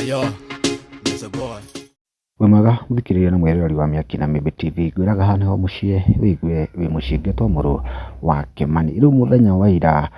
Yo, Mr. Boy. Wĩ mwega mũthikĩrĩria na mwĩroreri wa Mĩaki na Mĩmbi TV, ngwĩraga haha nĩho mũciĩ wĩigue wĩ mũciĩ ngetwo mũrũ wa Kĩmani. Rĩu mũthenya wa ira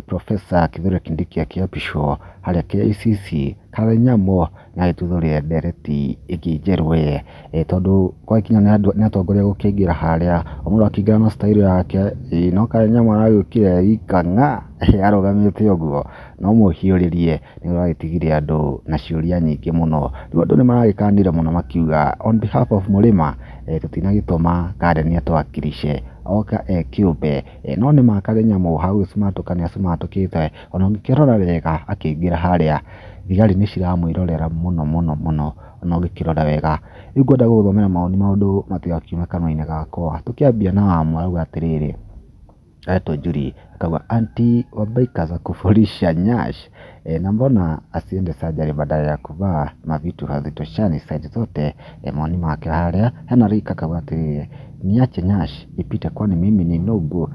Professor Kithure Kindiki akĩapishwo harĩa KICC, Karen Nyamu nĩ agĩtuthũrire ndereti ĩngĩ njerũ we, tondũ gwakinya nĩ atongoria gũkĩingĩra harĩa, o mũndũ akĩingĩra na style yake, no Karen Nyamu aragĩũkire e ika ng'a arũgamĩte ũguo, no mũhiũrĩrie nĩ ũragĩtigire andũ na ciũria nyingĩ mũno. Rĩu andũ nĩ maragĩkanire mũno makiuga on behalf of Mũrĩma tũtinagĩtũma Karen atũwakilishe oka e kĩũmbe. No nĩ ma Karen Nyamu hagũgĩcumatũka nĩ acumatũkĩte, ona ũngĩkĩrora wega akĩingĩra harĩa thigari nĩ ciramwĩrorera mũno mũno mũno ona ũngĩkĩrora wega. Rĩu ngwenda gũgũthomera mawoni maũndũ matigakiume kanua-inĩ gakwa. Tũkĩambia na Wamu arauga atĩrĩrĩ, aretwo Julie akauga anti wa bikers akufurisha nyash na mbona asiende surgery badala ya kuvaa mavitu hazitoshani size zote. Mawoni make harĩa. Hena Rick akauga atĩrĩrĩ, niache nyash ipite kwani mimi ni nungu.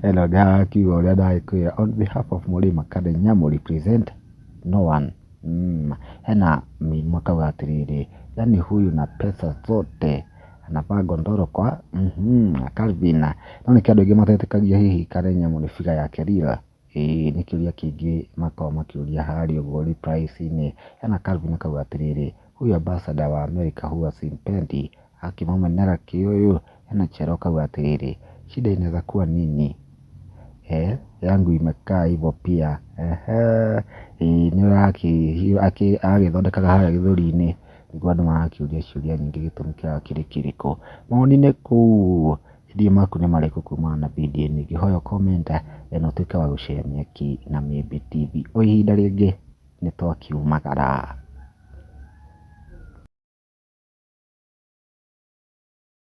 Hena ũngĩ haha akiuga ũrĩa ndagĩkwĩra on behalf of Mũrĩma Karen Nyamu represent no one. Hena Mĩrimũ akauga atĩrĩrĩ, yani huyu na pesa zote anavaa gondoro kwa Calvin. No nĩkĩo andũ aingĩ matetĩkagia hihi Karen Nyamu nĩ figure yake real. Ĩĩ nĩ kĩũria kĩngĩ makoragwo makĩũria harĩa ũguo replies-inĩ. Hena Calvin akauga atĩrĩrĩ, huyu ambassador wa America huwa simpendi, akĩmũmenera kĩ ũyũ. Hena Chero akauga atĩrĩrĩ, shida inaweza kuwa nini? Yangu imekaa hivyo pia. Ĩĩ nĩ agĩthondekaga harĩa gĩthũri-inĩ nĩguo andũ marakĩũria ciũria nyingĩ gĩtũmi kĩao kĩrĩ kĩrĩkũ. Mawoni-inĩ kũu ndiũĩ maku nĩ marĩkũ kumana na video ĩno, ingĩhoya comment na ũtuĩke wa gũ share Mĩaki na Mĩmbi TV. O ihinda rĩngĩ nĩ twakiumagara.